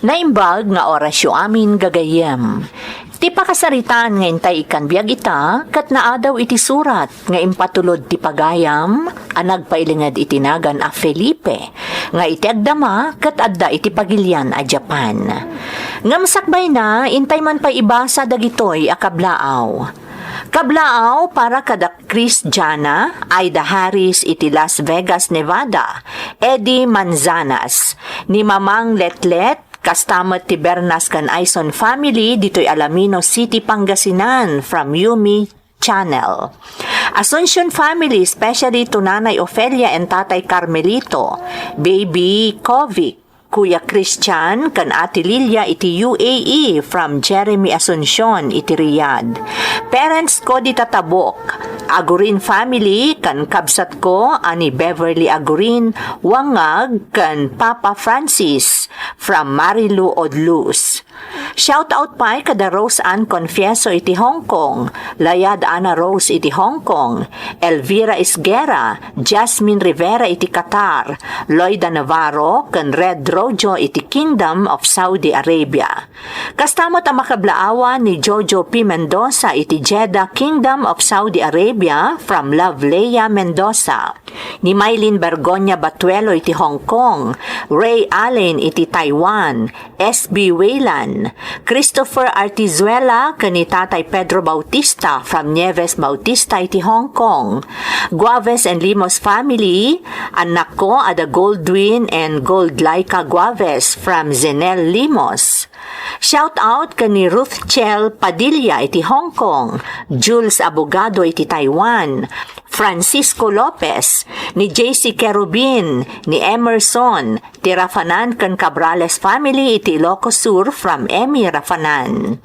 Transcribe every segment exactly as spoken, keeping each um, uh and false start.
Naimbag nga orasyo amin, gagayyem. Ti pakasaritaan nga intay ikkan biag ita, ket naadaw iti surat nga impatulod ti pagayam a nagpailinged iti nagan a Felipe, nga iti agdama ket adda iti pagilian a Japan. Ngem sakbayna, intay man pay ibasa dagitoy a kablaaw. Kablaaw para kada Chris Jana, Aida Harris iti Las Vegas, Nevada, Eddie Manzanas, ni Mamang Letlet, kasta met ti Bernas ken Aison family ditoy Alaminos City, Pangasinan, from Yumi Channel. Asuncion family, especially to Nanay Ofelia and Tatay Carmelito, Baby Kovic, Kuya Christian, ken Ate Lilia iti U A E, from Jeremy Asuncion iti Riyadh. Parents ko di tatabok, Agurin family, ken kabsat ko a ni Beverly Agurin, Wangag, ken Papa Francis, from Marilu Odlus. Shout out pay kada Rose Ann Confieso iti Hong Kong, Layad Ana Rose iti Hong Kong, Elvira Isguera, Jasmine Rivera iti Qatar, Loida Navarro, ken Red Rojo iti Kingdom of Saudi Arabia. Kasta met a makablaawan ni Jojo P. Mendoza iti Jeddah, Kingdom of Saudi Arabia, from Love Lea Mendoza. Ni Mylene Bergonia Batuelo iti Hong Kong, Ray Allen iti Taiwan, S B Wayland, Christopher Artizuela ken ni Tatay Pedro Bautista from Nieves Bautista iti Hong Kong. Guaves and Limos family, annakko a da Goldwyn and Gold Laika Guaves from Zenel Limos. Shout out ken ni Ruth Chel Padilla iti Hong Kong, Jules Abogado iti Taiwan, Francisco Lopez, ni J C Kerubin, ni Emerson, ti Rafanan ken Cabrales family iti Ilocos Sur from Emmy Rafanan.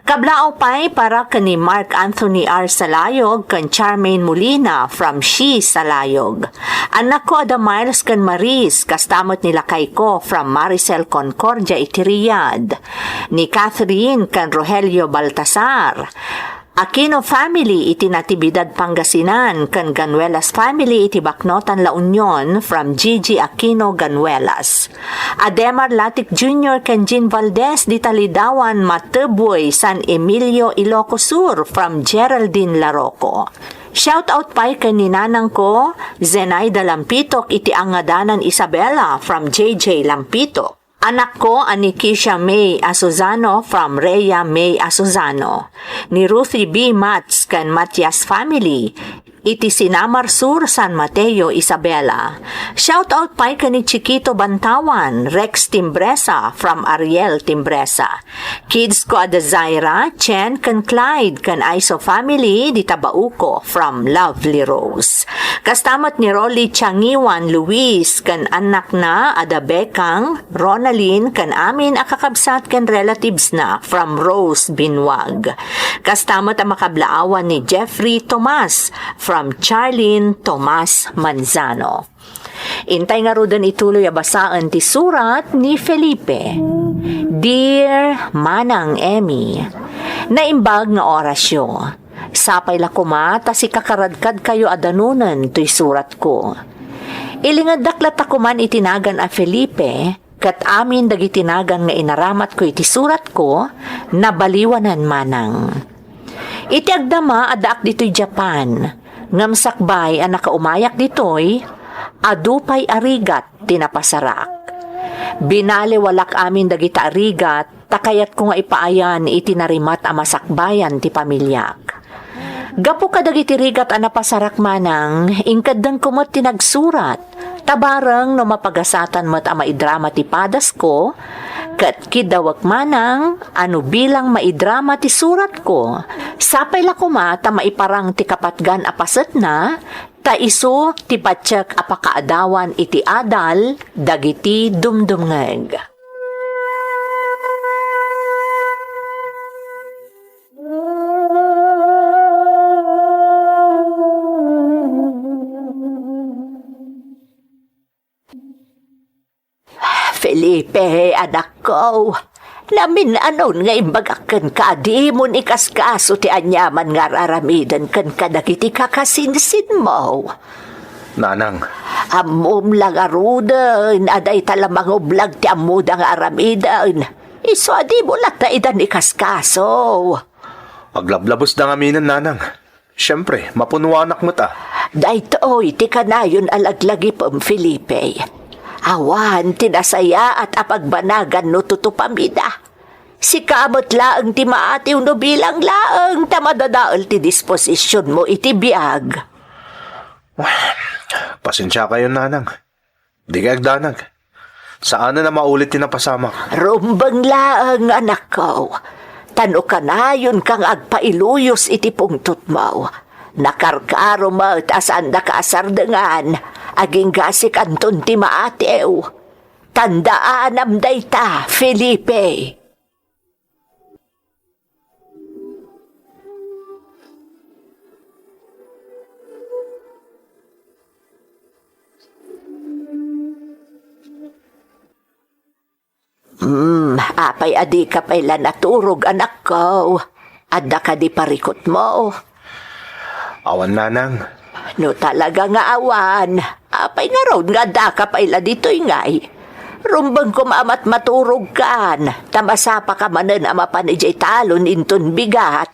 Kablaaw pay para ken ni Mark Anthony R. Salayog ken Charmaine Molina from She Salayog. Annakko a da Miles ken Maris, kasta met ni lakayko from Maricel Concordia iti Riyadh, ni Catherine ken Rogelio Baltasar. Aquino family iti Natividad, Pangasinan, ken Ganuelas family iti Baknotan, La Union, from Gigi Aquino Ganuelas. Ademar Latic Junior ken Jean Valdez di Talidawan, Matebue, San Emilio, Ilocos Sur, from Geraldine Laroco. Shout out pay ken ni nanangko, Zenaida Lampitok iti angadanan Isabela, from J J Lampitok. Anakko a ni Kisha May Asuzano from Rhea May Asuzano, ni Ruthie B. Mats ken Matias family, iti Sinamar Sur, San Mateo, Isabela. Shout out pay ken ni Chiquito Bantawan, Rex Timbresa from Ariel Timbresa. Kids ko a da Zaira, Chen, ken Clyde, ken Aiso family, di Tabauco, from Lovely Rose. Kasta met ni Rolly Changiwan Luis, ken annakna a da Bekang, Ronalyn, ken amin a kakabsat ken relatives na, from Rose Binuag. Kasta met a makablaawan ni Jeffrey Tomas, from Charlene Tomas Manzano. Intay ngaruden ituloy a basaen ti surat ni Felipe. Dear Manang Emmy, naimbag nga orasyo. Sapay la koma ta sikakaradkadkayo a danunen toy suratko. Ilingeddak latta koman iti nagan a Felipe, ket amin dagiti nagan nga inaramatko iti suratko, nabaliwanan manang. Iti agdama, addaak ditoy Japan, ngem sakbay a nakaumayak ditoy, adu pay a rigat ti napasarak. Binaliwalak amin dagita a rigat ta kayatko nga ipaayan iti narimat a masakbayan ti pamiliak. Gapu kadagiti rigat a napasarak manang, inkeddengko met ti nagsurat, ta bareng no mapagasatan met a maidrama ti padasko, ket kiddawek manang a no bilang maidrama ti suratko, sapay la koma ta maiparang ti kapatgan a pasetna, ta isu ti patiek a pakaadawan iti adal dagiti dumdumngeg. Felipe, anakko, namin-anon nga imbagak kenka a dimon ikaskaso ti aniaman nga ar-aramiden kenka dagiti kakasinsinmo. Nanang. Ammom la ngaruden a dayta la mangublag ti ammoda nga aramiden. Isu a dimo latta idan ikaskaso. Aglablabesda ngaminen, Nanang. Siempre, mapunuanak met a. Daytoy ti kanayon a laglagipem, Felipe. Awan ti nasayaat a pagbanagan no tutupam ida. Sika met laeng ti maatiw no bilang laeng ta madadael ti disposisionmo iti biag. Pasensiakayon, Nanang. Dika agdanag. Saanen a maulit ti napasamak. Rumbeng laeng, anakko. Ta no kanayonka nga agpailuyos iti pungtotmo, nakarkaro met a saandaka a sardengan, agingga sikanton ti maatiw. Tandaanam dayta, Felipe. Hmm, apay a dika pay la naturog, anakko? Adda kadi parikutmo? Awan, Nanang. No talaga nga awan, apay ngarud nga addaka pay la ditoy ngay? Rumbeng koma a matmaturogkan, ta masapaka manen a mapan idiay talon inton bigat.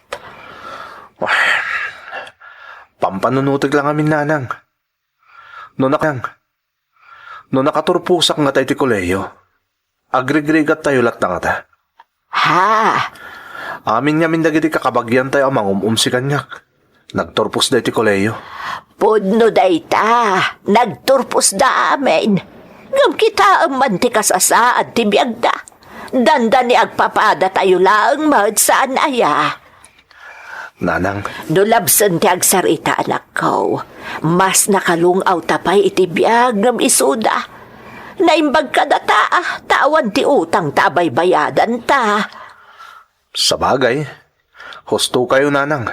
Pampanunotek la ngamin, Nanang. No nak-, no nakaturposak ngata iti kolehiyo, agrigrigattayo latta ngata. Ha? Amin ngamin dagiti kakabagiantayo a mangum-umsi kaniak. Nagturposda iti kolehiyo. Pudno dayta, nagturposda amin. Ngem kitaem man ti kasasaad ti biagda. Dandani agpapadatayo laeng met saan aya. Nanang. No labsen ti agsarita, anakko, mas nakalung-awta pay iti biag ngem isuda. Naimbag kadata, ta awan ti utangta a baybayadanta. Sabagay, hustokayo, Nanang.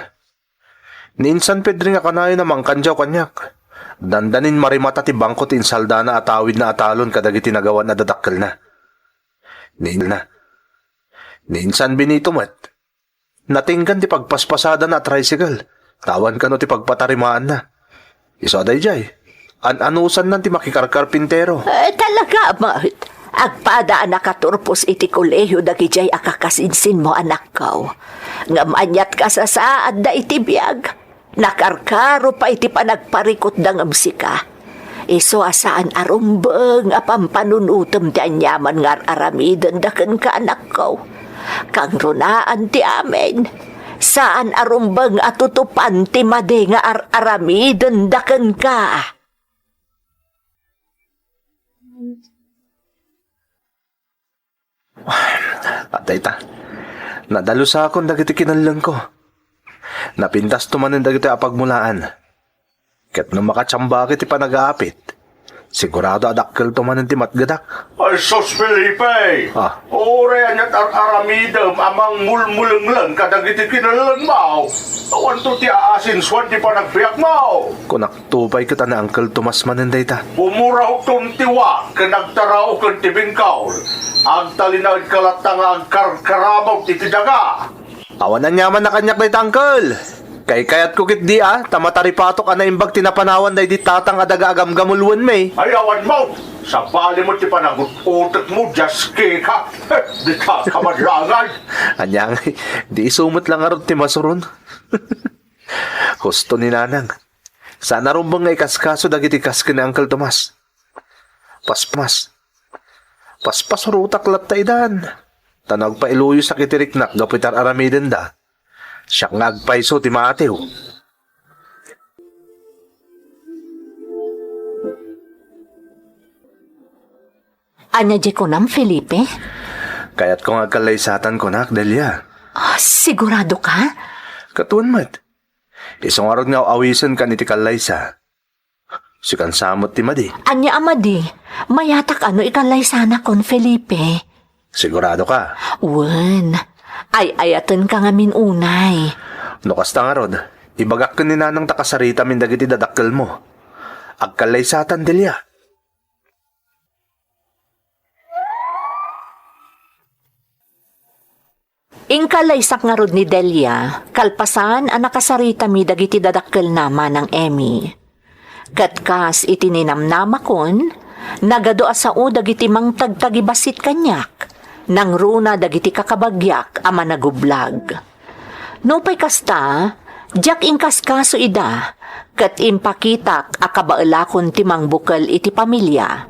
Ni insan Pedring a kanayon a mangkandiaw kaniak. Dandanin marimata ti bangko ti insaldana a tawidna a talon kadagiti nagawan a dadakkelna. Ni, ni insan Benito met, natinggan ti pagpaspasadana a tricycle, ta awan kano ti pagpatarimaanna. Isu a daydiay, an-anusannan ti makikarkarpintero. Eh, talaga met. Agpada a nakaturpos iti kolehiyo dagidiay a kakasinsinmo, anakko. Ngem aniat kasasaadda iti biag. Nakarkaro pay ti panagparikutda ngem sika. Isu a saan a rumbeng a pampanunotem ti aniaman nga ar-aramidenda kenka, anakko. Kangrunaan ti amin, saan a rumbeng a tutupan ti madi nga ar-aramidenda kenka. Dayta, nadalusakon dagiti kinellengko. Napintasto manen dagitoy a pagmulaan. Ket no makatiambak iti panagaapit, sigurado a dakkelto manen ti matgedak. Ay, sus, Felipe! Ah. Uray aniat ar-aramidem a mangmulmulengleng kadagiti kinellengmo, awanto ti aasinsuan ti panagbiagmo. Kunak to pay ket a ni Uncle Tomas manen dayta. Bumurahokton ti wak ken agtaraoken ti bingkaw. Agtalinaedka latta nga agkarkaramut iti daga. Awan aniaman a kaniak dayta, Uncle. Kaykayatko ketdi a, ta mataripatok a naimbag ti napanawan daydi tatang a daga a gamgamulwenmi. Ay, awan mo! Sabali met ti panagut-utekmo, diaske ka. Dika kamadlangan. Ania ngay, di isu met la ngarud ti masuron. Husto ni Nanang. Saan a rumbeng nga ikaskaso dagiti kas ken ni Uncle Tomas. Paspas. Paspasurotak latta idan. Ta no agpailuyosak iti riknak gapu iti ar-aramidenda, siak nga agpayso ti maatiw. Ania diay kunam, Felipe? Kayatko nga agkallaysatan kunak, Delia. Ah, sigurado ka? Ket wen met. Isu ngarud nga aw-awisenkan iti kallaysa. Sikan sa met ti madi. Ania a madi? Mayatak a no ikallaysanakon, Felipe. Sigurado ka? Wen. Ay-ayatenka ngamin unay. No kasta ngarud, ibagak ken ni Nanang ta kasaritamin dagiti dadakkelmo. Agkallaysatan, Delia. Inkallaysak ngarud ni Delia, kalpasan a nakasaritami dagiti dadakkelna, Manang Emmy. Ket kas iti ninamnamakon, nagadu a sao dagiti mangtagtagibassit kaniak, nangruna dagiti kakabagyak a managublag. Nupay kasta, diak inkaskaso ida, ket impakitak a kabaelakon ti mangbukel iti pamilia,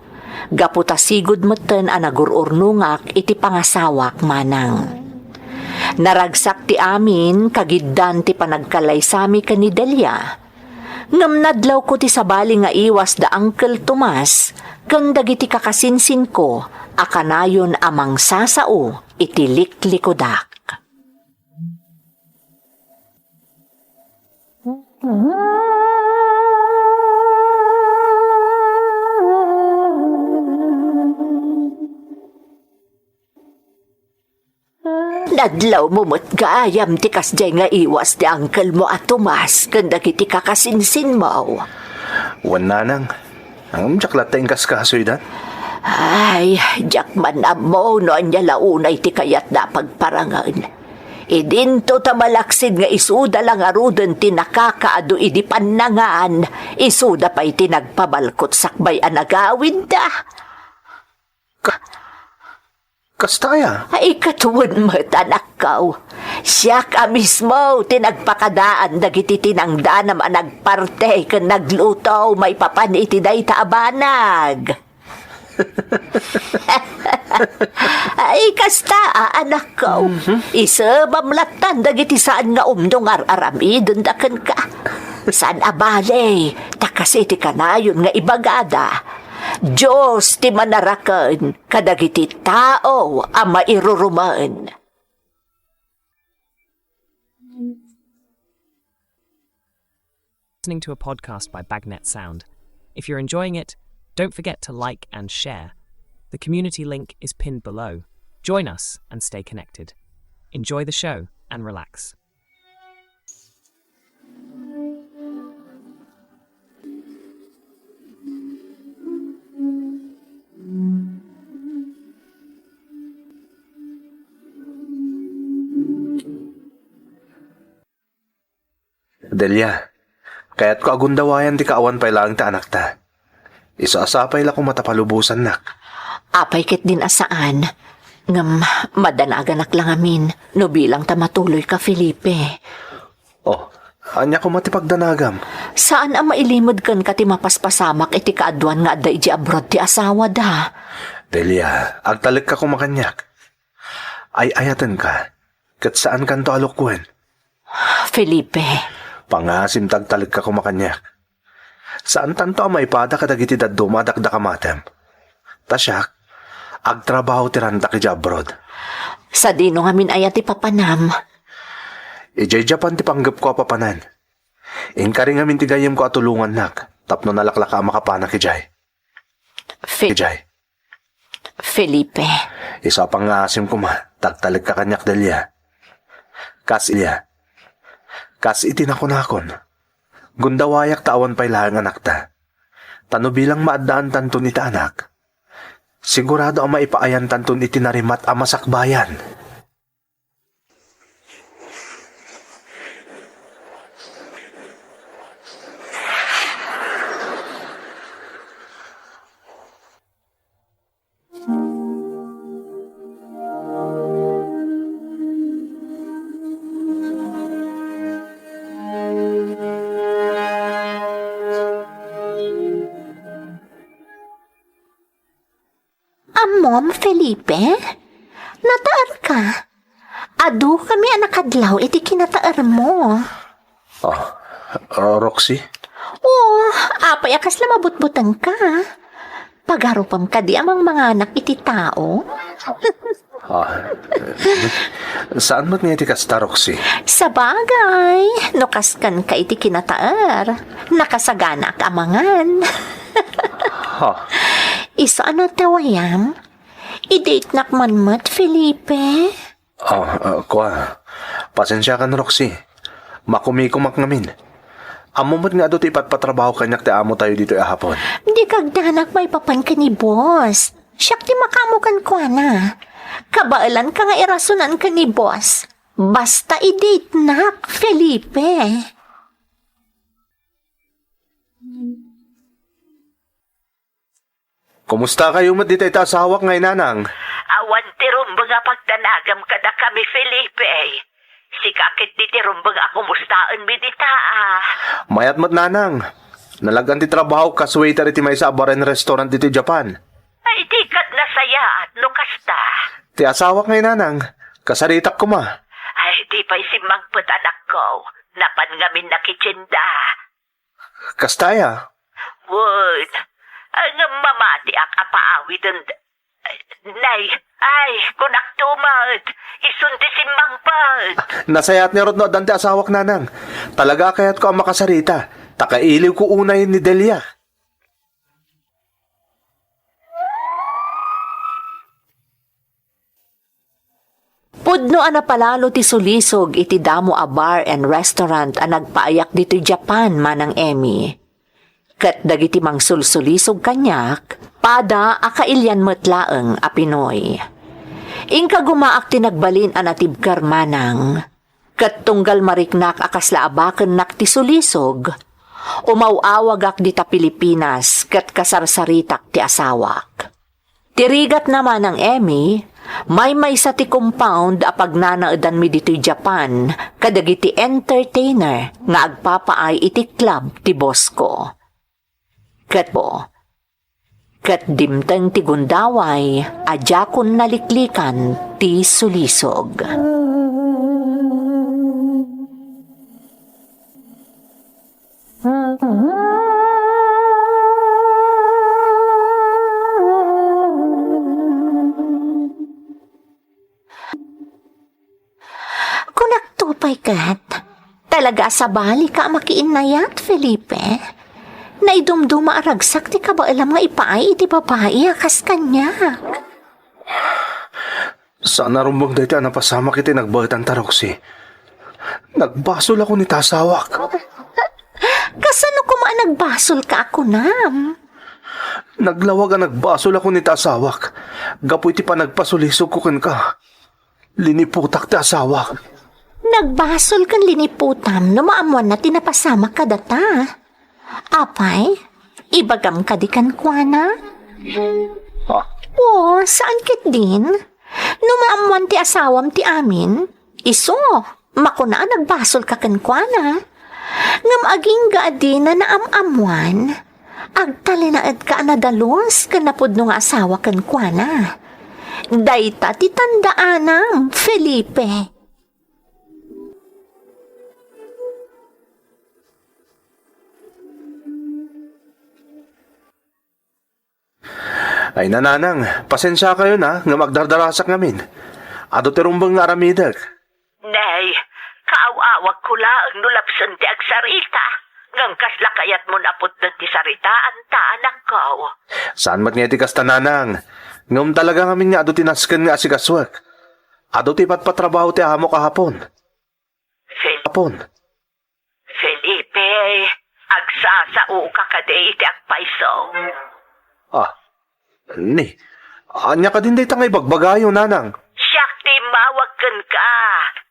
gapu ta sigud metten a nagur-urnongak iti pangasawak manang. Naragsak ti amin kagiddan ti panagkalaysami ken ni Delia. Ngem nadlawko ti sabali nga iwas da Uncle Tomas ken dagiti kakasinsinko a kanayon a mangsasao iti liklikudak. Nadlawmo met gayam ti kasdiay nga iwas ti uncle mo a Tomas ken dagiti kakasinsinmo. Wen, nanang, ngem diak latta inkaskaso ida. Ay, diak man ammo no ania la unay ti kayatda a pagparangen. Idinto ta malaksid nga isuda la ngaruden ti nakakaadu idi pannangan, isuda pay ti nagpabalkot sakbay a nagawidda. Ka-, kasta aya? Ay, ket wen met, anakko. Siak a mismo ti nagpakadaan dagiti tinangdanam a nagparte ken nagluto maipapan iti dayta a banag. Ay, kasta, a, anakko. Mhm. Isebam lattan dagiti saan nga umno nga ar-aramidenda kenka. Saan a bale, ta kas iti kanayon nga ibagada, Dios ti manaraken kadagiti tao a mairurumen. Listening to a podcast by Bagnet Sound. If you're enjoying it, don't forget to like and share. The community link is pinned below. Join us and stay connected. Enjoy the show and relax. Delia, kayatko a gundawayan ti kaawan pay laeng ti anakta. Isu a sapay la koma ta palubosannak. Apay ketdin a saan, ngem madanaganak la ngamin no bilang ta matuloyka, Felipe. Oh, ania koma ti pagdanagam? Saan a mailimed kenka ti mapaspasamak iti kaaduan nga adda idiay abroad ti asawada. Delia, agtalekka koma kaniak. Ay-ayatenka, ket saankanto a lukuen. Felipe. Pangasim ta agtalekka koma kaniak. Saantanto a maipada kadagiti dadduma a dakdakamatem. Ta siak, agtrabaho ti rantak idiay abroad. Sadino ngamin aya ti papanam? Idiay Japan ti panggepko a papanan. Inkari ngamin ti gayyemko a tulongannak tapno nalaklaka a makapanak idiay. Fe-, Idiay. Felipe. Isu a pangasim koma, ta agtalekka kaniak, Delia. Kas Delia. Kas iti nakunakon, gundawayak ta awan pay laeng anakta. Ta no bilang maaddaantanton iti anak, sigurado a maipaayantanton iti narimat a masakbayan. Ammom, Felipe? Nataerka? Adu kami a nakadlaw iti kinataermo. Ah, ah, Roxy? Oo, apay a kasla mabutbutengka? Pagarupem kadi a mangmanganak iti tao? Ah, saan met nga iti kasta, Roxy? Sabagay, no kaskenka iti kinataer, nakasaganaak a mangan. Ha? Isu a no tawayam, i-datenak man met, Felipe. Ah, ah, kua. Pasensiakan, Roxy. Makumikumak ngamin. Ammom met nga adu ti ipatpatrabaho kaniak ti amo tayo ditoy a Hapon. Dika agdanak maipapan ken ni boss. Siak ti makaammo kenkuana. Kabaelanka nga irasonanka ni boss. Basta i-datenak, Felipe. Kumustakayo met dita iti asawak ngay, nanang? Awan ti rumbeng a pagdanagam kadakami, Felipe. Sika ket di ti rumbeng a kumustaenmi dita, a. Mayat met, nanang. Nalag-an ti trabahok kas waiter iti maysa a bar and restaurant ditoy Japan. Ay, di kad nasayaat no kasta. Ti asawak ngay, nanang, kasaritak koma. Ay, di pay simmangpet, anakko. Napan ngamin nakitienda. Kasta aya? Wen, ngem mamatiak a paawiden. Nay, ay, kunak tumet, isun ti simmangpet. Nasayaat ngarud no addan ti asawak, nanang. Talaga a kayatko a makasarita, ta kailiwko unay ni Delia. Pudno a napalalo ti sulisog iti damo a bar and restaurant a nagpaayak ditoy Japan, Manang Emmy. Ket dagiti mangsulsulisog kaniak, pada a kailian met laeng a Pinoy. Inka gumaak ti nagbalin a natibker, manang. Ket tunggal mariknak a kasla a bakennak ti sulisog, umaw-awagak dita Pilipinas ket kasarsaritak ti asawak. Ti rigatna, Manang Emmy, maymaysa ti compound a pagnanaedanmi ditoy Japan kadagiti entertainer nga agpapaay iti club ti boss ko. Ket, ket dimteng ti gundaway a diakon naliklikan ti sulisog. Kunakto pay ket, talaga a sabalika a makiinnayat, Felipe. Naidumduma a ragsak ti kabaelam nga ipaay iti babai a kas kaniak. Saan a rumbeng daytoy a napasamak iti nagbaetanta, Roxy. Nagbasolakon iti asawak. Kasano koma a nagbasolka a kunam? Naglawag a nagbasolakon iti asawak gapu iti panagpasulisogko kenka. Liniputak ti asawak. Nagbasol ken liniputam no maammoanna ti napasamak kadata. Apay, ibagam kadi kenkuana? Ah. O, saan ketdin? No maammoan ti asawam ti amin, isu, makuna a nagbasolka kenkuana. Ngem agingga a dina naam-ammoan, agtalinaedka a nadalus ken napudno nga asawa kenkuana. Dayta ti tandaanam, Felipe. Ay, nanang, pasensiakayon a, ngem agdardarasak ngamin. Adu ti rumbeng nga aramidek. Nay, kaaw-awagko laeng no lapsen ti agsarita, ngem kasla kayatmon a pudno ti saritaanta, anakko. Saan met nga iti kasta, nanang. Ngem talaga ngamin nga adu ti nasken nga asikasuek. Adu ti ipatpatrabaho ti amok a Hapon. Fel- Hapon. Felipe, agsasaoka kadi iti agpayso? Ah, ni, ania kadin dayta nga ibagbagayo, nanang? Siak ti immawag kenka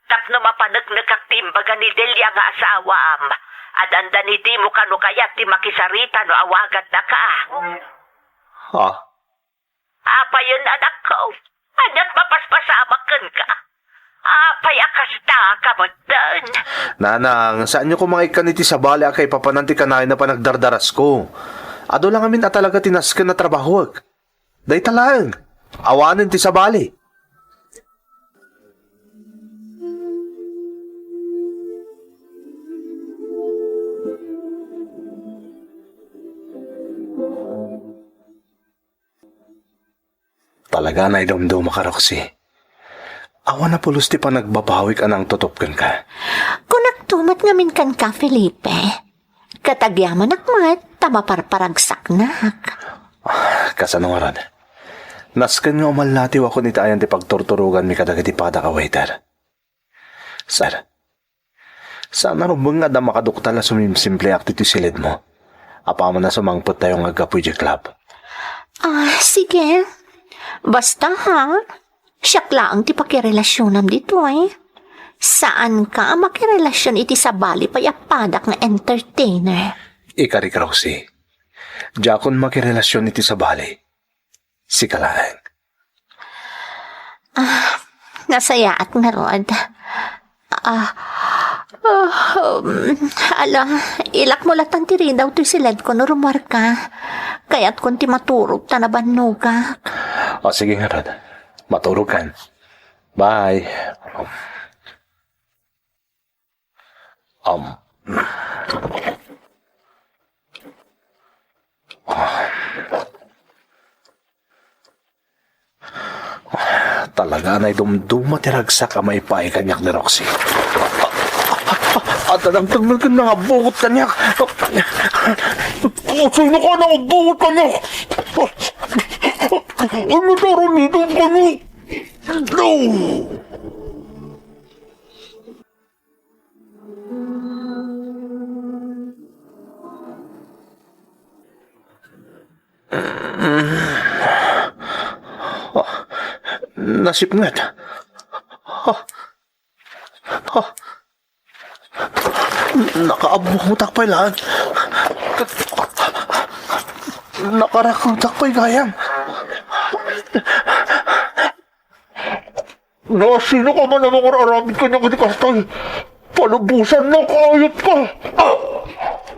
tapno mapaneknekak ti imbaga ni Delia nga asawam. Addan dani dimo kano kayat ti makisarita no awagannak. Ah, Apayen, anakko? Aniat mapaspasamak kenka? Apay a kasta ka metten? Nanang, saanyo koma nga ikkan iti sabali a kaipapanan ti kanayon a panagdardarasko. Adu la ngamin a talaga ti nasken a trabahoek. Dayta laeng. Awanen ti sabali. Talaga a naidumdumaka, Roxy. Awan a pulos ti panagbabawik a nangtutop kenka. Kunakto met ngamin kenka, Felipe. Ket agyamanak met ta maparparagsaknak. Ah, kasano ngarud? Nasken nga umalnatiwakon iti ayan ti pagturturoganmi kadagiti padak a waiter. Sir, saan a rumbeng nga adda makaduktal a sumimsimpliak ditoy silidmo. Apaman a sumangpettayo nga aggapu idiay club. Ah, sige. Basta, ha? Siak laeng ti pakirelasionam ditoy. Saanka a makirelasion iti sabali pay a padak nga entertainer. Ikarik, Roxy. Diakon makirelasion iti sabali. Sika laeng. Ah, nasayaat ngarud. Ah, ah, um, ala, ilakmo latan ti ridaw toy siledko no rumuarka. Kayatkon ti maturog ta nabannogak. O, sige ngarud. Maturogkan. Bye. Um. Talaga, anay dumduma ti ragsak a maipaay kaniak ni Roxy. Adda nangtengngel ken nangabungot kaniak. Sino ka nangabungot kaniak? Ano daw ni dong kaniak? No! Ah, nasipnget. Ah, ah, nakaabungotak pay laeng. Nakarakutak pay gayam. Nasino ka man a mangar-aramid kaniak iti kasta? Palubosan na, kaayat ka! Ah!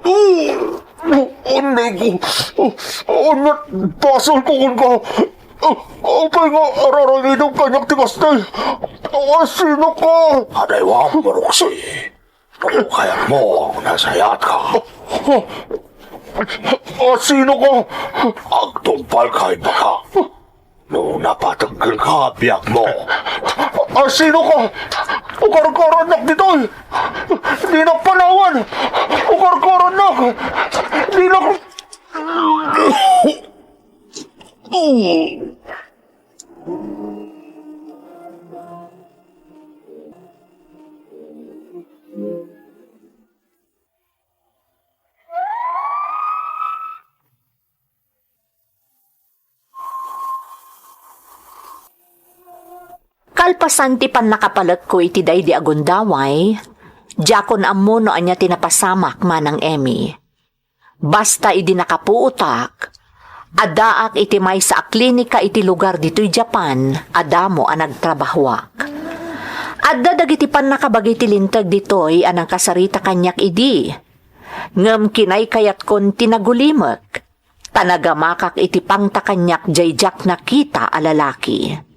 Oh! Anay ko! Oh, anat basol ko kunka! Ah, apay nga ar-aramidem kaniak ti kasta? Ah, sino ka? Adaywan, Roxy. Kayatmo, nasayaat ka. Ah, sino ka? Agtungpal ka, imbagak. No napateggelka, biagmo. Ah, sino ka? Ukarkarannak ditoy! Dinak panawan! Ukarkarannak! Dinak... Kalpasan ti pannakapalekko iti daydi a gundaway, diakon ammo no ania ti napasamak, Manang Emmy. Basta idi nakapuotak, addaak iti maysa a klinika iti lugar ditoy Japan a damo a nagtrabahoak. Adda dagiti pannakabagi ti linteg ditoy a nangkasarita kaniak idi, ngem kinaykayatkon ti nagulimek, ta nagamakak iti pangta kaniak diay diak nakita a lalaki.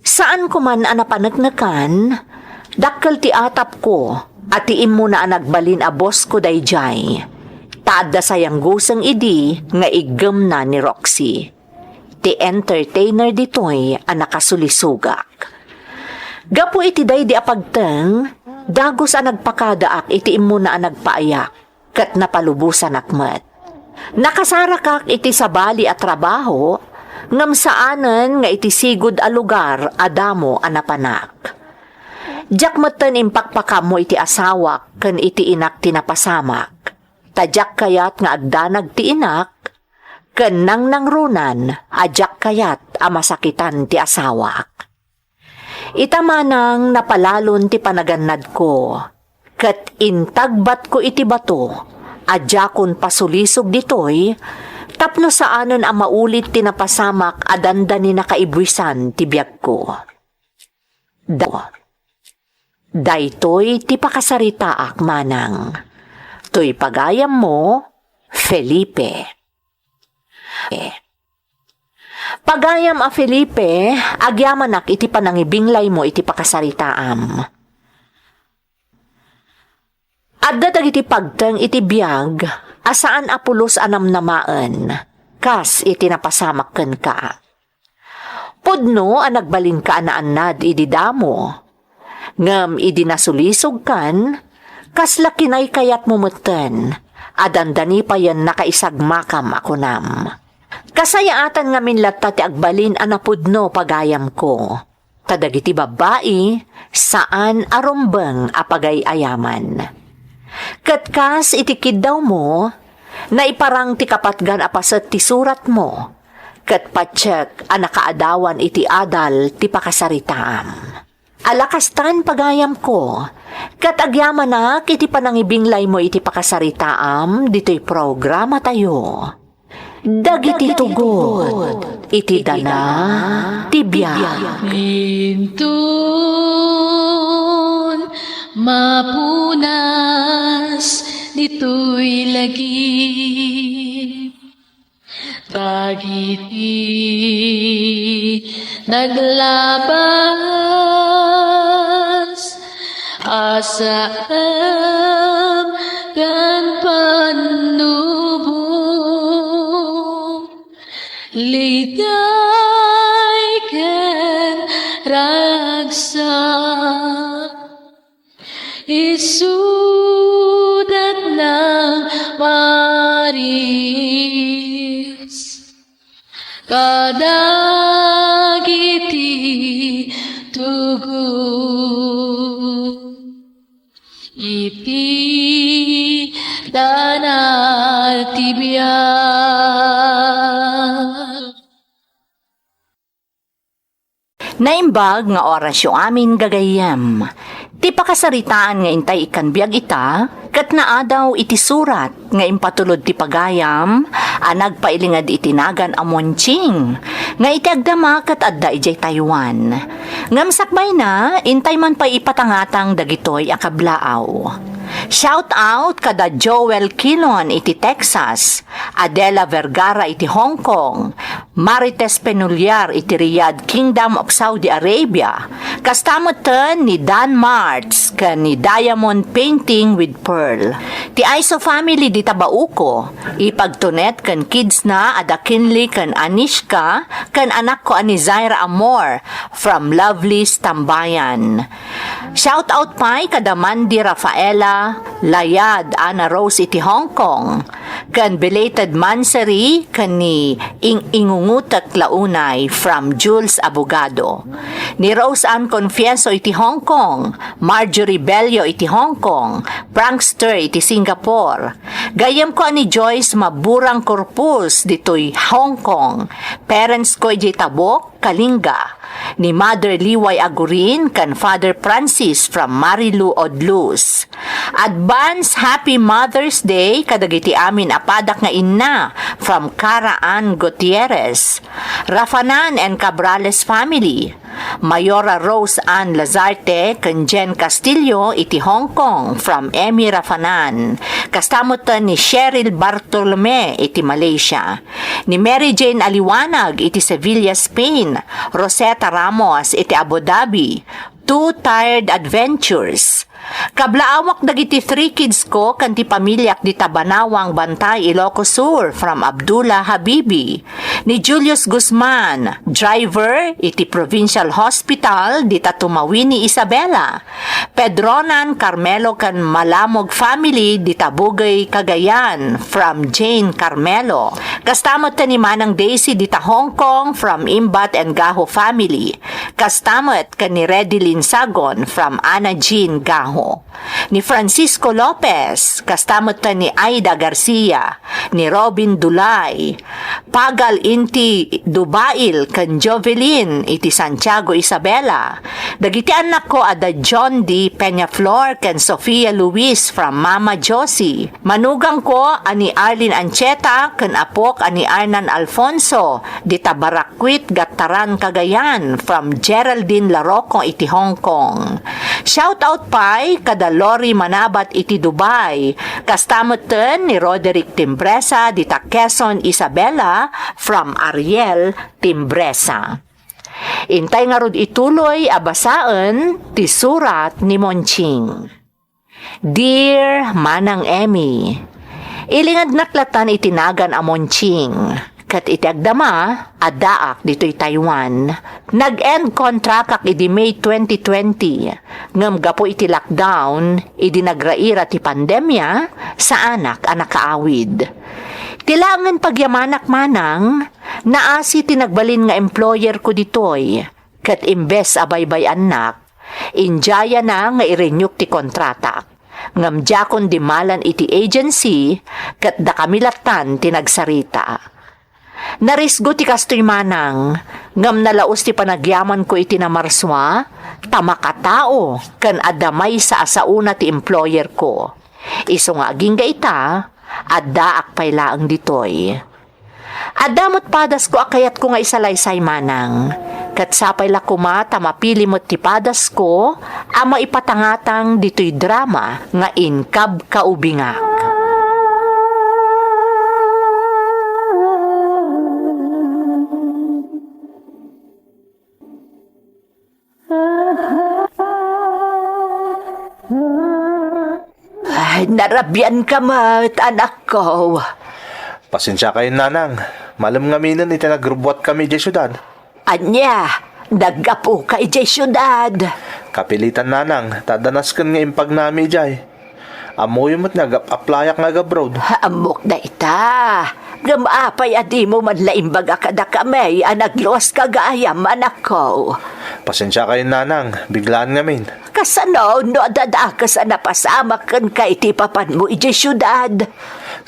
Saanko man a napaneknekan, dakkel ti atapko a ti immuna a nagbalin a bossko daydiay, ta adda sayangguseng idi nga iggemna ni Roxy, ti entertainer ditoy a nakasulisogak. Gapu iti daydi a pagteng, dagus a nagpakadaak iti immuna a nagpaayak, ket napalubosanak met. Nakasarakak iti sabali a trabaho, ngem saanen nga iti sigud a lugar a damo a napanak. Diak metten impakpakaammo iti asawak ken iti inak ti napasamak, ta diak kayat nga agdanag ti inak, ken nangnangronan a diak kayat a masakitan ti asawak. Ita manang napalalon ti panagannadko, ket intagbatko iti bato a diakon pasulisog ditoy tapno saanen a maulit ti napasamak a dandani nakaibwisan ti biagko. Da-, daytoy ti pakasaritaak manang. Toy pagayammo, Felipe. Pagayam a Felipe, agyamanak iti panangibinglaymo iti pakasaritaam. Adda dagiti pagteng iti biag a saan a pulos a namnamaen, kas iti napasamak kenka. Pudno a nagbalinka a naannad idi damo, ngem idi nasulisogkan, kasla kinaykayatmo metten a dandani payen nakaisagmakam a kunam. Kasayaatan ngamin latta ti agbalin a napudno, pagayamko, ta dagiti babbai saan a rumbeng a pagay-ayaman. Ket kas iti kiddawmo, naiparang ti kapatgan a paset ti suratmo, ket patiek a nakaadawan iti adal ti pakasaritaam. Ala kastan, pagayamko, ket agyamanak iti panangibinglaymo iti pakasaritaam ditoy programatayo. Dagiti tugod iti dana ti biag. Inton mapunas ditoy lagip, dagiti naglabas, asam ken pannubo, ligay ken ragsak, isudat nang maris kadagiti tugod iti dana ti biag. Naimbag nga orasyo amin, gagayyem. Ti pakasaritaan nga intay ikkan biag ita, ket naadaw iti surat nga impatulod ti pagayam a nagpailinged iti nagan a Monching, nga iti agdama ket adda idiay Taiwan. Ngem sakbayna, intay man pay ipatangatang dagitoy a kablaaw. Shout out kada Joel Kilon iti Texas, Adela Vergara iti Hong Kong, Marites Penuliar iti Riyadh, Kingdom of Saudi Arabia, kasta metten ni Dan Martz ken ni Diamond Painting with Pearl. Ti Aiso family dita Bauco, ipagtunet ken kidsna a da Kinley ken Anishka, ken anakko a ni Zaira Amor from Lovely's Tambayan. Shout out pay kada Mandy Rafaela, Layad, Ana Rose iti Hong Kong, ken belated mansary ken ni Ing-, Ingungutek Launay from Jules Abogado. Ni Rose Ann Confieso iti Hong Kong, Marjorie Bello iti Hong Kong, Prankster iti Singapore. Gayyemko a ni Joyce Maburang Corpus ditoy Hong Kong. Parents ko idiay Tabok, Kalinga, ni Mother Liway Agurin ken Father Francis from Marilu, Odlus. Advance Happy Mother's Day kadagiti amin a padak nga inna from Cara Ann Gutierrez, Rafanan and Cabrales family, Mayora Rose Ann Lazarte ken Jen Castillo iti Hong Kong from Emmy Rafanan, kasta metten ni Cheryl Bartolome iti Malaysia. Ni Mary Jane Aliwanag iti Sevilla, Spain, Rosetta Ramos iti Abu Dhabi, Two Tired Adventures. Kablaawak dagiti three kids ko ken ti pamiliak dita Banawang, Bantay, Ilocos Sur, from Abdullah Habibi. Ni Julius Guzman, driver iti Provincial Hospital dita Tumawini, Isabela. Pedronan Carmelo ken Malamog family dita Bugey, Cagayan, from Jane Carmelo. Kasta met ken ni Manang Daisy dita Hong Kong from Imbat and Gaho family. Kasta met ken ni Reddy Linsagon from Ana Jean Gaho. Ni Francisco Lopez, kasta met ken ni Aida Garcia, ni Robin Dulay, Pagal Inti Dubail ken Jovelyn iti Santiago, Isabela. Dagiti annakko a da John D. Peñaflor ken Sofia Luis from Mama Josie. Manugangko a ni Arlene Ancheta ken apok a ni Arnan Alfonso, dita Barakwit, Gattaran, Cagayan, from Geraldine Larocco iti Hong Kong. Shout out pay kada Lori Manabat iti Dubai, kasta metten ni Roderick Timbresa dita Quezon, Isabela, from Ariel Timbresa. Intay ngarud ituloy a basaen ti surat ni Monching. Dear Manang Emmy, ilingednak latan iti nagan a Monching, ket iti agdama, addaak ditoy Taiwan. Nag-end contract-ak idi May twenty twenty, ngem gapu iti lockdown, idi nagraira ti pandemia, saanak a nakaawid. Ti laengen pagyamanak, Manang, naasi ti nagbalin nga employer ko ditoy, ket imbes a baybay-annak, indiayana nga i-renew-k ti kontratak. Ngem diakon dimmalan iti agency, ket dakami latan ti nagsarita. Narisgo ti kastoy, Manang, ngem nalaus ti panagyamanko iti namarsua, ta makatao ken adda maysa a saona ti employer ko. Isu nga agingga ita, addaak pay laeng ditoy. Adda met padasko a kayatko nga isalaysay, manang. Ket sapay la koma ta mapili met ti padasko a maipatangatang ditoy drama nga inkabkaubingak. Ay, narabian ka met, anakko. Pasensiakayon, nanang. Malem ngaminen iti nagrubbuatkami idiay siudad. Ania, naggapuka idiay siudad? Kapilitan, nanang, ta adda nasken nga impagna mi idiay. Ammoyo met nga agap-aplayak nga agabroad. Ammok dayta. Ngem apay a dimo man la imbaga kadakami a nagluaska gayam, anakko? Pasensiakayon, nanang, biglaan ngamin. Kasano no adda dakes a napasamak kenka iti ipapanmo idiay siudad?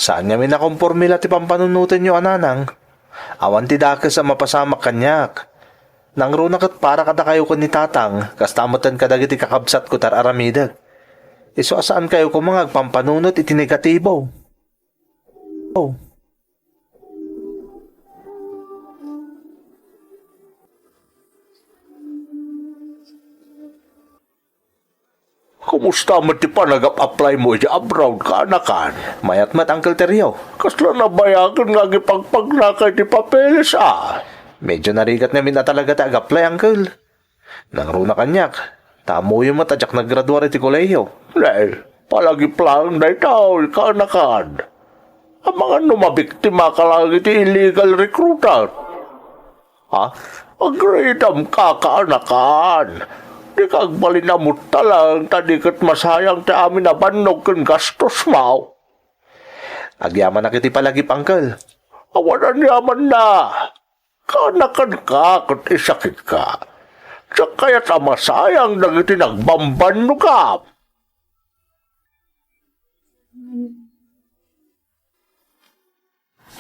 Saan ngamin a komporme la ti pampanunotenyo a nanang. Awan ti dakes a mapasamak kaniak. Nangruna ket para kadakayo ken ni Tatang, kasta metten kadagiti kakabsatko ti ar-aramidek. Isu a saankayo koma nga agpampanunot iti negatibo. Oh. Kumusta met ti panagap-apply mo iti abroad, kaanakan? Mayat met, Uncle Terrio. Kasla nabayagen nga agipagpagnaka iti papeles, a? Medyo narigat ngamin a talaga ti ag-apply, Uncle. Nangruna kaniak, ta ammoyo met a diak naggraduar iti kolehiyo. Ne, palagip laeng daytoy, kaanakan. Amangan no mabiktimaka laeng iti illegal recruiter. Ha? Agriitam ka, kaanakan. Dika agbalin a mutta laeng ta di ket masayang ti amin a bannog ken gastos mo. Agyamanak iti palagip, Uncle. Awan aniamanna. Kaanakanka ket isakitka. Diak kayat a masayang dagiti nagbambannogam.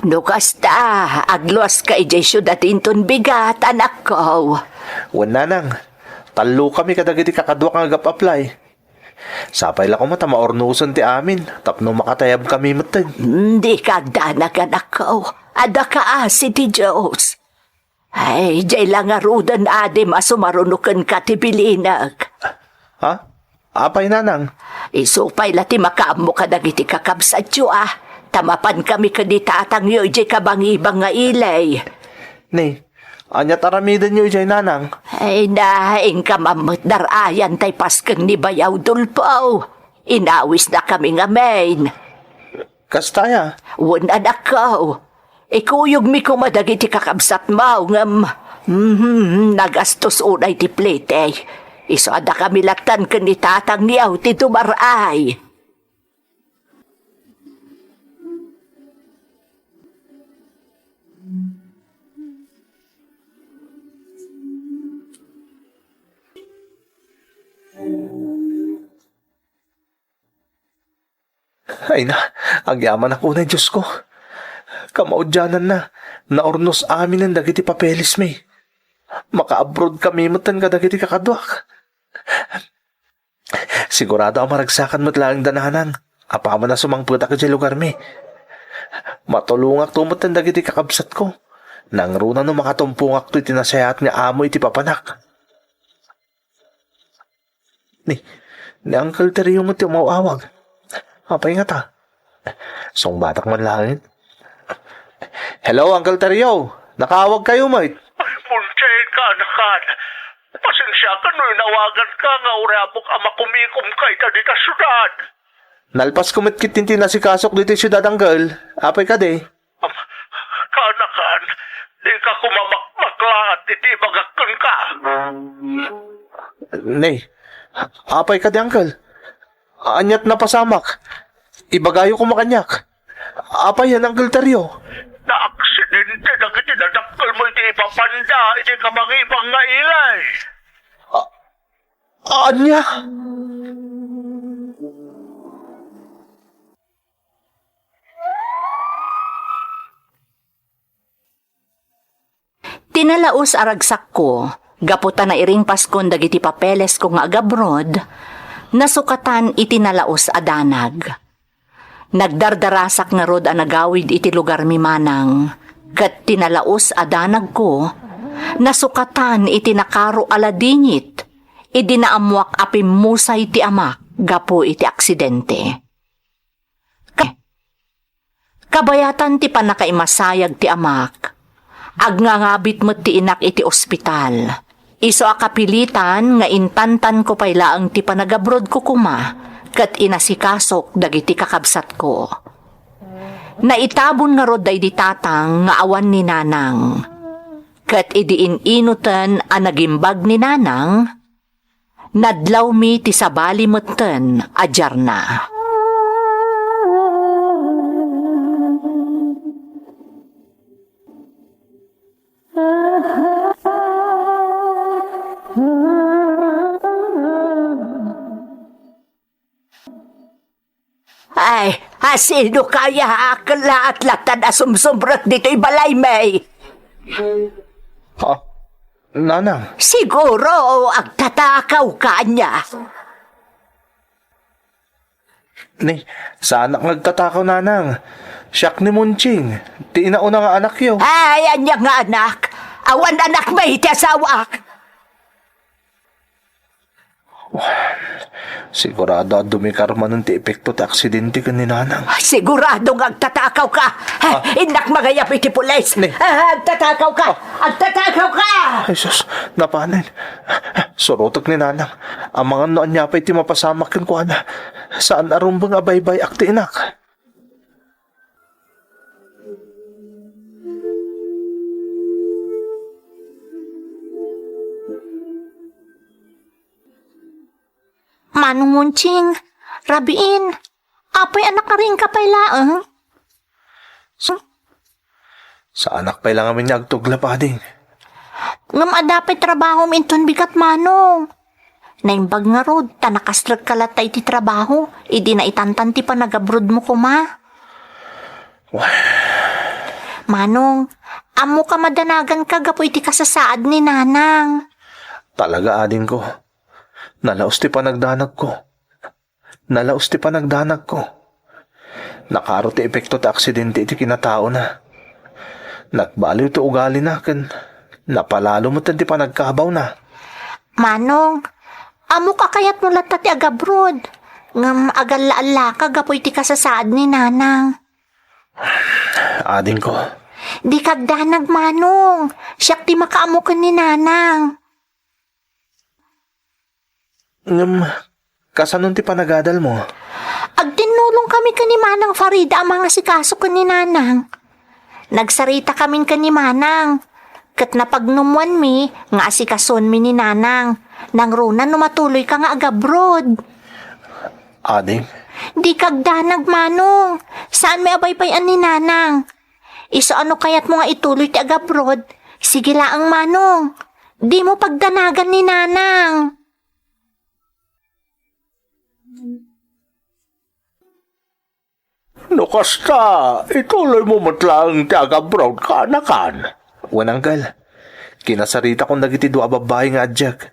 No kasta, agluaska idiay siudad inton bigat, anakko. Wen, nanang, tallokami kadagiti kakaduak nga agap-apply. Sapay la koma ta maurnosen ti amin tapno makatayabkami metten. Hmm, dika agdanag, anakko. Adda kaasi ti Dios. Ay, diay la ngaruden, adim a sumaruno kenka ti bilinek. Ha? Apay, nanang? Isu pay la ti makaammo kadagiti kakabsatyo, a, ta mapankami ken ni tatangyo idiay kabangibang nga ili. Ni, aniat aramidenyo idiay, nanang? Ay na, inka man met dar-ayan tay pasken ni Bayaw Dulpo. Inawisnakami ngamin. Kasta aya? Wen, anakko. Ikuyogmi koma dagiti kakabsatmo, ngem, mhm, nagastos unay ti plete. Isu a dakami lattan ken ni tatangyo ti dumar-ay. Ay na, agyamanak unay, Diosko. Kamaudiananna, naurnos aminen dagiti papelesmi. Maka-abroad kami metten kadagiti kakaduak. Sigurado a maragsakan met laeng da, nanang, apaman a sumangpetak idiay lugarmi. Matulongakto metten dagiti kakabsatko. Nangruna no makatumpongakto iti nasayaat nga amo iti papanak. Ni, ni Uncle Terrio met ti umaw-awag. Apay ngata? Sungbatak man laeng. Hello, Uncle Terrio. Nakaawag kayo met. Ay, Moncheng, kaanakan. Pasensiakan no inawaganka nga uray ammok a makumikomka ita dita siudad. Nalpasko met ketdi ti nasikasok ditoy siudad, Uncle. Apay kadi? Kaanakan, dika koma makmaklaat iti ibagak kenka. Ni, apay kadi, Uncle? Aniat napasamak? Ibagayo koma kaniak. Apay yan, Uncle Terrio? Naaksidente dagiti nadakkelmo iti ipapanda iti kabangibang nga ili. A-, ania? Ti nalaus a ragsakko, gapu ta nairingpaskon dagiti papelesko nga agabroad, nasukatan iti nalaus a danag. Nagdardarasak ngarud a nagawid iti lugarmi manang. Ket ti nalaus a danagko, nasukatan iti nakaro a ladingit idi naammoak a pimmusay ti amak gapu iti aksidente. Ka-, kabayatan ti pannakaimasayag ti amak, agngangabit met ti inak iti ospital. Isu a kapilitan nga intantanko pay laeng ti panagabrodko koma ket inasikasok dagiti kakabsatko. Naitabon ngarud daydi tatang nga awan ni nanang. Ket idi in-inuten a nagimbag ni nanang, nadlawmi ti sabali metten a diarna. Ay, asino kaya a kelaat lattan a sumsumrek ditoy balaymi? Ha? Nanang? Siguro, agtatakaw ka ania. Ni, saanak nga agtatakaw, Nanang. Siak ni Munching, ti inauna nga anakyo. Ay, ania nga anak? Awan anakmi ti asawak. Sigurado a dumikar manen ti epekto ti aksidente ken ni Nanang. Sigurado nga agtatakaw ka. Ah. Innak mangayab iti pulis. Ni. Ah, agtatakaw ka. Ah. Agtatakaw ka. Ay, sus, napanen. Surotek ni Nanang. Amangan no ania pay ti mapasamak kenkuana. Saan a rumbeng a baybay-ak ti inak. Manong Munching, rabiin, apay a nakariingka pay laeng? Saanak pay la ngamin nga agtuglap, ading. Ngem adda pay trabahom inton bigat, Manong. Naimbag ngarud, ta nakasrekka latta iti trabaho, idi naitantan ti panagabrodmo koma. Wah. Manong, ammoka madanaganka gapu iti kasasaad ni Nanang. Talaga, adingko. Nalaus ti panagdanagko. Nalaus ti panagdanagko. Nakaro ti epekto ti aksidente iti kinataona. Nagbaliw ti ugalina ken napalalo met ti panagkabawna. Manong, ammoka kayatmo latta ti agabrod, ngem agalla-allaka gapu iti kasasaad ni Nanang. Adingko. Dika agdanag, Manong. Siak ti makaammo ken ni Nanang. Ngem, kasano ti panagadalmo? Agtinnulongkami ken ni Manang Farida a mangasikaso ken ni Nanang. Nagsaritakamin ken ni Manang, ket napagnumoanmi nga asikasoenmi ni Nanang, nangruna no matuloyka nga agabrod. Ading? Dika agdanag, Manong. Saanmi a baybay-an ni Nanang. Isu a no kayatmo nga ituloy ti agabrod, sige laeng, Manong. Dimo pagdanagan ni Nanang. No kasta, ituloymo met laeng ti agabrod, kaanakan. Wen, Uncle. Kinasaritakon dagiti dua a babbai nga adiak.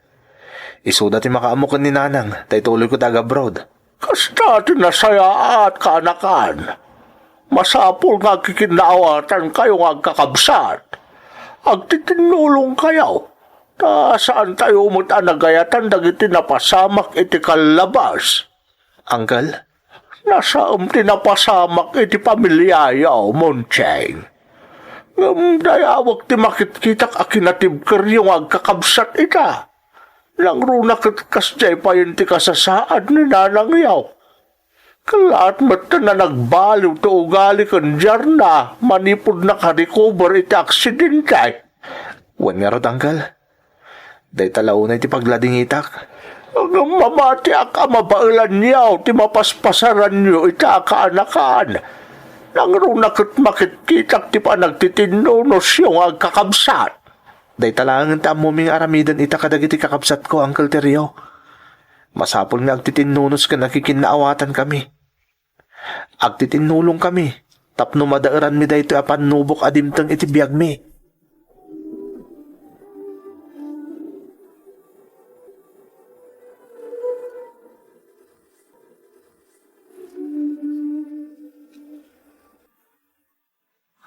Isuda ti makaammo ken ni Nanang, ta ituloyko ti agabrod. Kasta ti nasayaat, kaanakan. Masapul nga agkikinnaawatankayo nga agkakabsat. Agtitinnulongkayo, ta saantayo met a nagayatan dagiti napasamak iti kallabas. Uncle? Nasaem ti napasamak iti pamiliayo, Moncheng. Ngem dayawek ti makitkitak a kinatibkeryo nga agkakabsat ita. Nangruna ket kasdiay payen ti kasasaad ni nanangyo. Kellaat metten a nagbaliw ti ugali ken diarna manipud nakarecover iti aksidente. Wen ngarud, Uncle. Dayta la unay ti pagladingitak. Ngem mamatiak a mabaelanyo ti mapaspasaranyo ita a kaanakan. Nangruna ket makitkitak ti panagtitinnunosyo nga agkakabsat. Dayta laengen ti ammomi nga aramiden ita kadagiti kakabsatko, Uncle Terrio. Masapul nga agtitinnunos ken agkikinnaawatankami. Agtitinnulongkami tapno madaeranmi daytoy a pannubok a dimteng iti biagmi.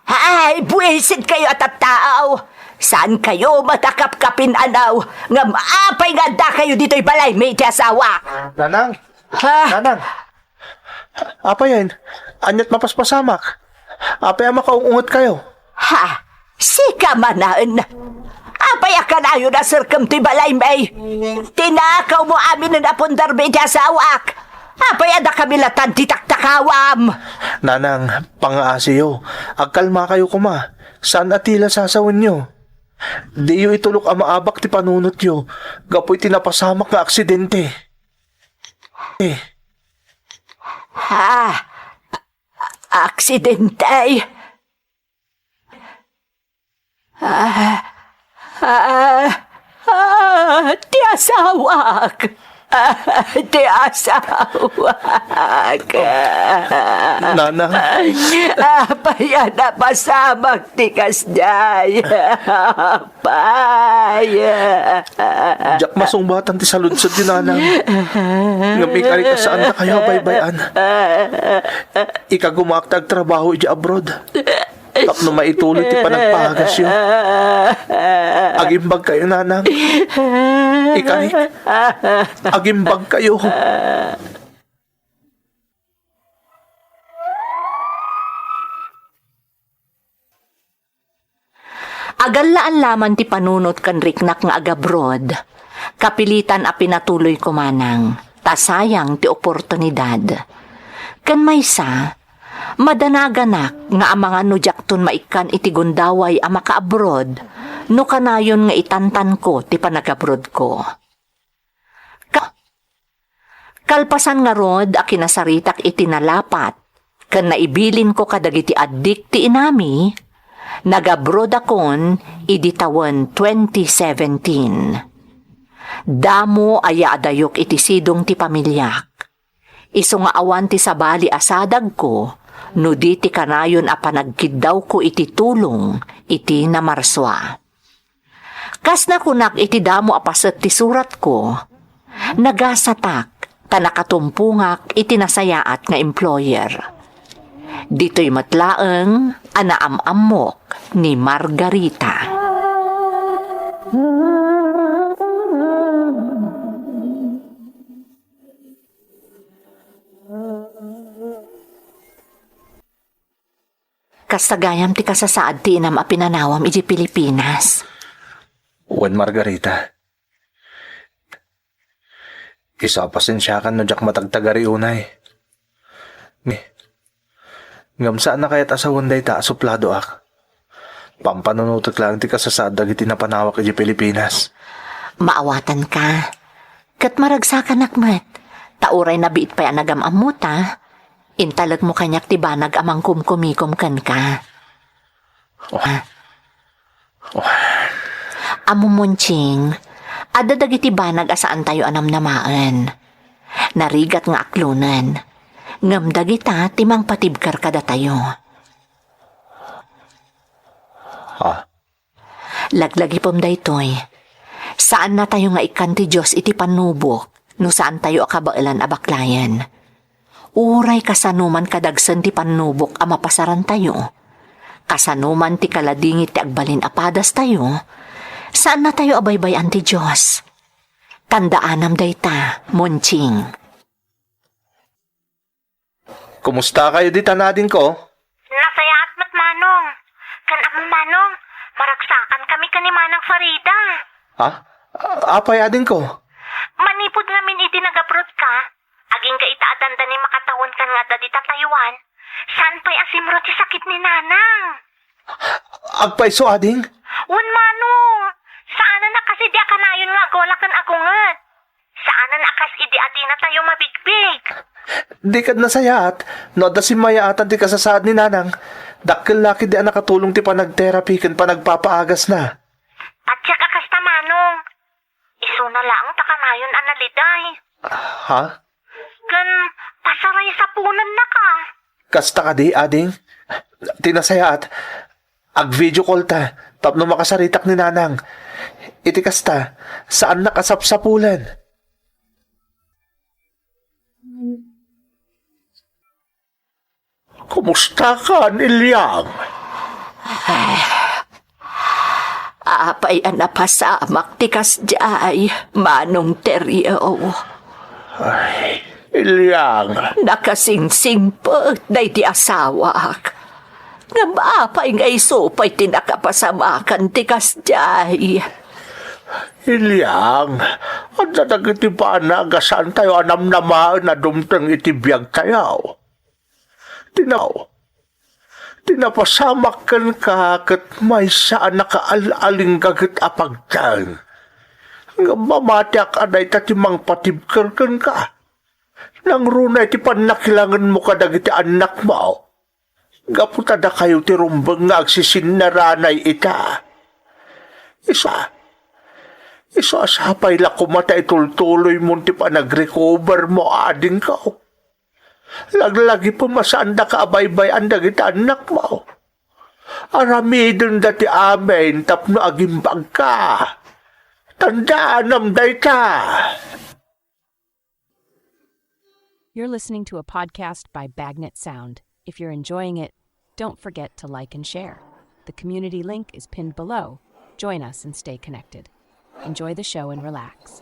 Haan, Ay, buwisit kayo a tattao. Saan kayo matakapkapin anaw? Ngam apay nga adda kayo ditoy balay, may ti asawa? Nanang! Ha? Nanang! Apay, ania't mapaspasamak? Apay a makaung-unget kayo? Ha? Sika manen? Apay a kanayon a serkem ti balay, may? Tinakaw mo amin a pundarmi iti asawak. Apay a dakami latan ti taktakawam? Nanang, pangaasiyo. Agkalma kayo koma. Saan a tila sasawenyo. Diyo itulok a maabak ti panunotyo gapu iti napasamak nga aksidente. Eh. Ha? Aksidente? Ah, ah, ah, ti asawak. Ah, ti asawak. Nanang. Apay a napasamak ti kasdiay. Apay. Diak masungbatan ti saludsod ni Nanang. Ngem ikarik a saanna kayo a baybay-an. Ikagumaak ti agtrabaho idiay abroad. Tapno maituloy ti panagpagasyo. Agimbag kayo, Nanang. Ikarik. Agimbag kayo. Agallaan laman ti panunot ken riknak nga agabroad. Kapilitan a pinatuloyko manang, ta sayang ti oportunidad. Ken maysa, madanaganak nga amangan no diakton maikkan iti gundaway a makaabroad no kanayon nga itantanko ti panagabroadko. Ka-, Kalpasan ngarud a kinasaritak iti nalapat ken naibilinko kadagiti addik ti inami, nagabrodakon idi tawen twenty seventeen. Damo a yaadayok iti sidong ti pamiliak. Isu nga awan ti sabali a sadagko no di ti kanayon a panagkiddawko iti tulong iti namarsua. Kas nakunak iti damo a paset ti suratko, nagasatak ta nakatumpongak iti nasayaat nga employer. Ditoy met laeng a naam-ammok ni Margarita. Kasta gayam ti kasasaad ti inam a pinanawam idiay Pilipinas. Wen, Margarita, isu a pasensiakan no diak matagtagari unay. Ni, ngem saan a kayat a sawen dayta a supladoak. Pampanunotek laeng ti kasasaad dagiti napanawak idiay Pilipinas. Maawatanka. Ket maragsakanak met, ta uray nabiit pay a nagam-ammota, intalekmo kaniak ti banag a mangkumkumikom kenka. Oh. Ah. Oh. Ammom, Monching, adda dagiti banag a saantayo a namnamaen. Narigat nga aklonen. Ngem dagita ti mangpatibker kadatayo. Ah. Laglagipem daytoy. Saannatayo nga ikkan ti Dios iti pannubok no saantayo a kabaelan a baklayen. Uray kasano man kadagsen ti pannubok a mapasarantayo, kasano man ti kaladingit ti agbalin a padastayo, saannatayo a baybay-an ti Dios. Tandaanam dayta, Monching. Kumusta kayo ditan, adingko? Nasayaat met, Manong. Ken ammom, Manong, maragsakan kami ken ni Manang Farida. Ha? Apay, adingko? Manipud ngamin idi nagabroad ka, agingga ita a dandanim a katawen ken nga adda dita Taiwan, saan pay a simro ti sakit ni Nanang. Agpayso, ading? Wen, Manong. Saanen a kas idi a kanayon nga agola ken agunget. Saanen a kas idi a dinatayo mabigbig. Di kad nasayaat no adda simmayaatan ti kasasaad ni Nanang. Dakkel la ketdi a nakatulong ti panagterapi ken panagpapaagasna. Patiek a kasta, Manong. Isuna laeng ta kanayon a naliday. Ha? Ken pasaraysapunannaka. Kasta kadi, ading? Ti nasayaat, ag-video call ta tapno makasaritak ni Nanang. Iti kasta, saannak a sapsapulen. Kumusta ka, Niliang? Apay a napasamak ti kasdiay, Manong Terio? Ay, Iliang. Nakasingsingpet daydi asawak. Ngem apay nga isu pay ti nakapasamakan ti kasdiay? Iliang, adda dagiti banag a saantayo a namnamaen a dumteng iti biagtayo. Ti na-, ti napasamak kenka ket maysa a nakaal-alinggaget a pagteng. Ngem mamatiak a dayta ti mangpatibker kenka. Nangruna iti pannakilangenmo kadagiti annakmo. Gapu ta dakayo ti rumbeng nga agsisinnaranay ita. Isu a, isu a sapay la koma ta itultuloymon ti panagrecovermo, adingko. Laglagipem a saandaka a baybay-an dagiti annakmo. Aramidenda ti amin tapno agimbagka. Tandaanam dayta. You're listening to a podcast by Bagnet Sound. If you're enjoying it, don't forget to like and share. The community link is pinned below. Join us and stay connected. Enjoy the show and relax.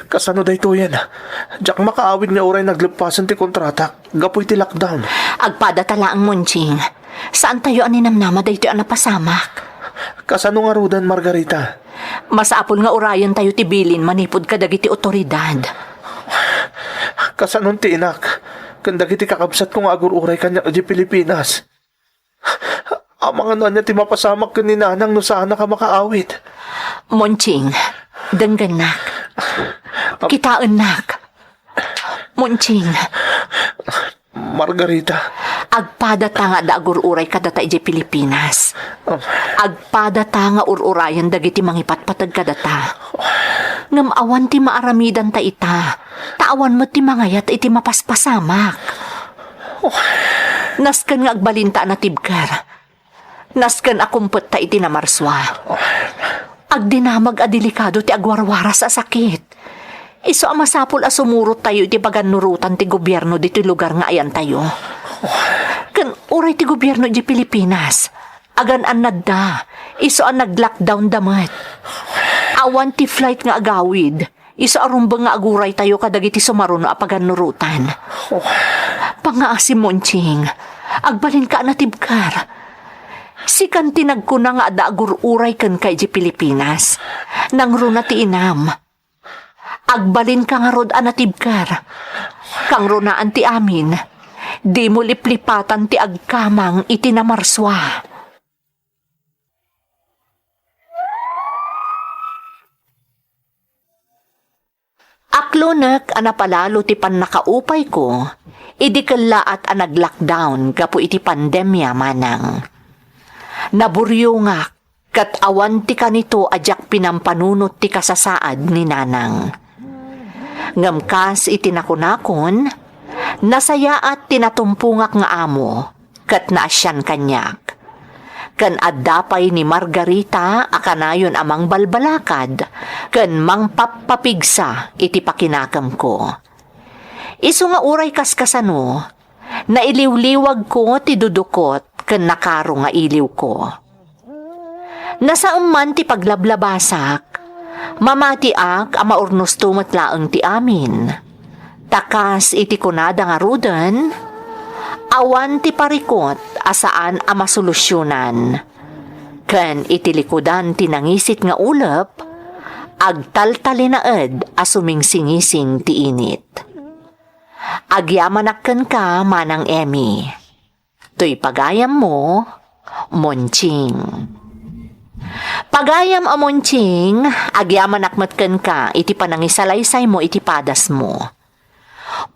Kasano daytoyen? Diak makaawid nga uray nagleppasen ti kontratak gapu iti lockdown. Agpadata laeng, Monching. Saantayo a ninamnama daytoy a napasamak. Kasano ngaruden, Margarita? Masapul nga urayentayo ti bilin manipud kadagiti otoridad. Kasanon ti inak ken dagiti kakabsatko nga agur-uray kaniak idiay Pilipinas? Amangan no ania ti mapasamak ken ni Nanang no saanak a makaawid. Monching, denggennak. Kitaennak. Monching. Margarita. Agpadata nga adda agur-uray kadata idiay Pilipinas. Agpadata nga ur-urayen dagiti mangipatpateg kadata. Ngem awan ti maaramidanta ita, ta awan met ti mangayat iti mapaspasamak. Nasken nga agbalinta a natibker. Nasken a kumpetta iti namarsua. Agdinamag a delikado ti agwarwaras a sakit. Isu a masapul a sumurottayo iti pagannurotan ti gobierno ditoy lugar nga ayantayo. Ken uray ti gobierno iti Pilipinas, agan-annadda, isu a nag-lockdown da met. Awan ti flight nga agawid, isu a rumbeng nga aguraytayo kadagiti sumaruno a pagannurotan. Pangngaasim, Monching, agbalinka a natibker. Sikan ti nagkuna nga adda agur-uray kenka idiay Pilipinas. Nangruna ti inam. Agbalinka ngarud a natibker. Kangrunaan ti amin. Dimo liplipatan ti agkamang iti namarsua. Aklonek a napalalo ti pannakaupayko idi kellaat a nag-lockdown gapu iti pandemia, Manang. Naburiongak ket awan ti kanito a diak pinampanunot ti kasasaad ni Nanang. Ngem kas iti nakunakon, nasayaat ti natumpongak nga amo ket naasian kaniak. Ken adda pay ni Margarita a kanayon a mangbalbalakad ken mangpappapigsa iti pakinakemko. Isu nga uray kaskasano, nailiwliwagko ti dudukot ken nakaro nga iliwko. Nasaem man ti paglablabasak, mamatiak a maurnosto met laeng ti amin. Ta kas iti kunada ngaruden, awan ti parikut a saan a masolusionan. Ken iti likudan ti nangisit nga ulep, agtaltalinaed a sumingsingising ti init. Agyamanak kenka, Manang Emmy. Toy pagayammo, Monching. Pagayam a Monching, agyamanak met kenka iti panangisalaysaymo iti padasmo.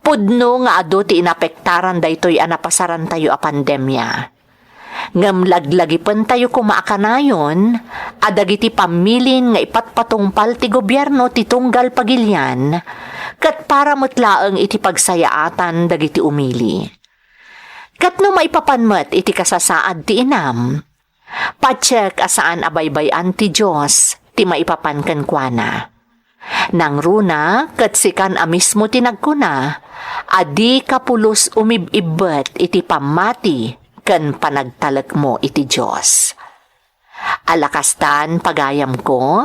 Pudno nga adu ti inapektaran daytoy a napasarantayo a pandemia. Ngem laglagipentayo koma a kanayon a dagiti pammilin nga ipatpatungpal ti gobierno ti tunggal pagilian ket para met laeng iti pagsayaatan dagiti umili. Ket no maipapan met iti kasasaad ti inam, patiek a saan a baybay-an ti Dios ti maipapan kenkuana. Nangruna ket sikan a mismo ti nagkuna a dika pulos umib-ibbet iti pammati ken panagtalekmo iti Dios. Ala kastan, pagayamko,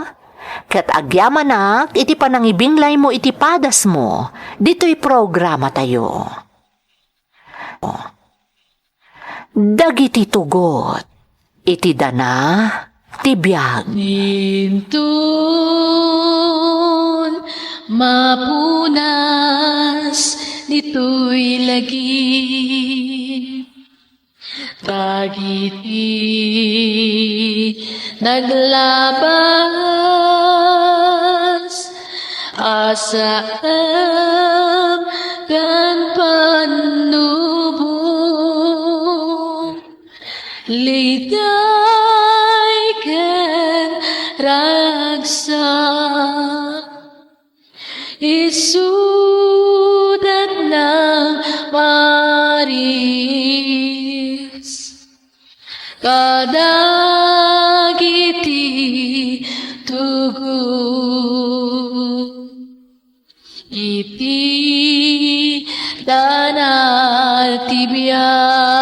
ket agyamanak iti panangibinglaymo iti padasmo ditoy programatayo. Dagiti tugot iti dana ti biag. Inton mapunas ditoy lagip, dagiti naglabas a saem ken pannubo, liday ken ragsak, isudat nang maris kadagiti tugot iti dana ti biag.